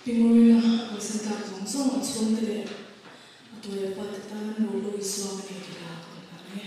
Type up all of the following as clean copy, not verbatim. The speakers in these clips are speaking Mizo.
Pi Ngurina a kalsan tak zawng zawng a chhungte leh a tu leh fate tan Rohlu Isua ka nei tih hla ka rawn hlan ang e.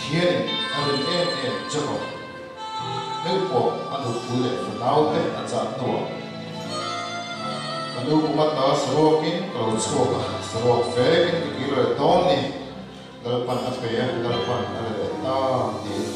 Pathianin a rin em em Jacob meuh pawh a nupui leh fanaute a chah hnuah ka nu kum ata saruakin ka lo chhuak a, saruak vekin ka kir leh dawn ni, Lalpan a pe a, Lalpan a la leh ta tiin.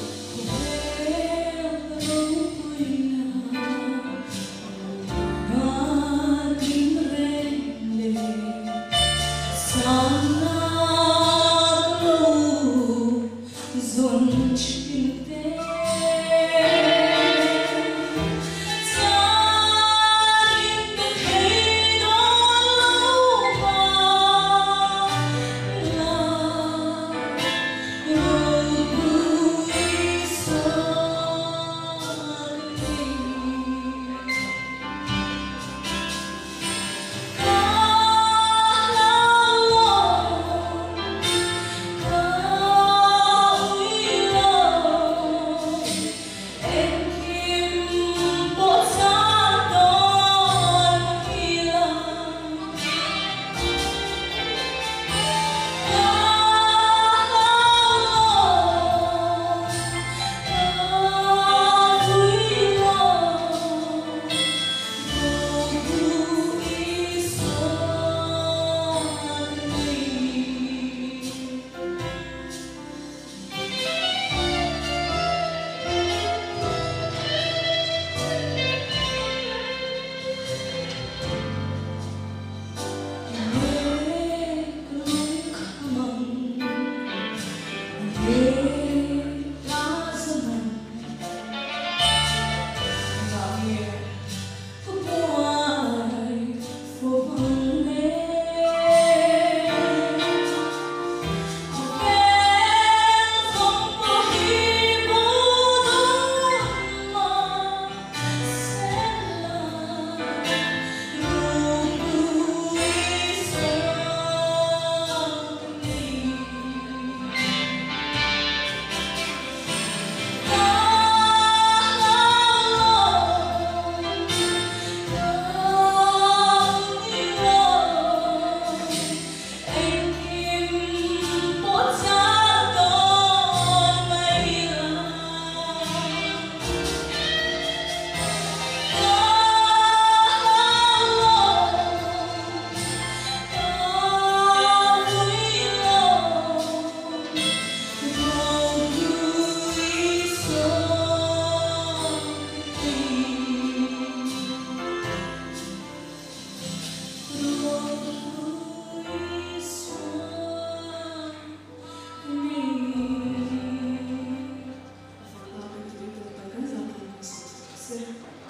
A fak hlak in tui tawk tak kan zah phah ang sawm sawm se.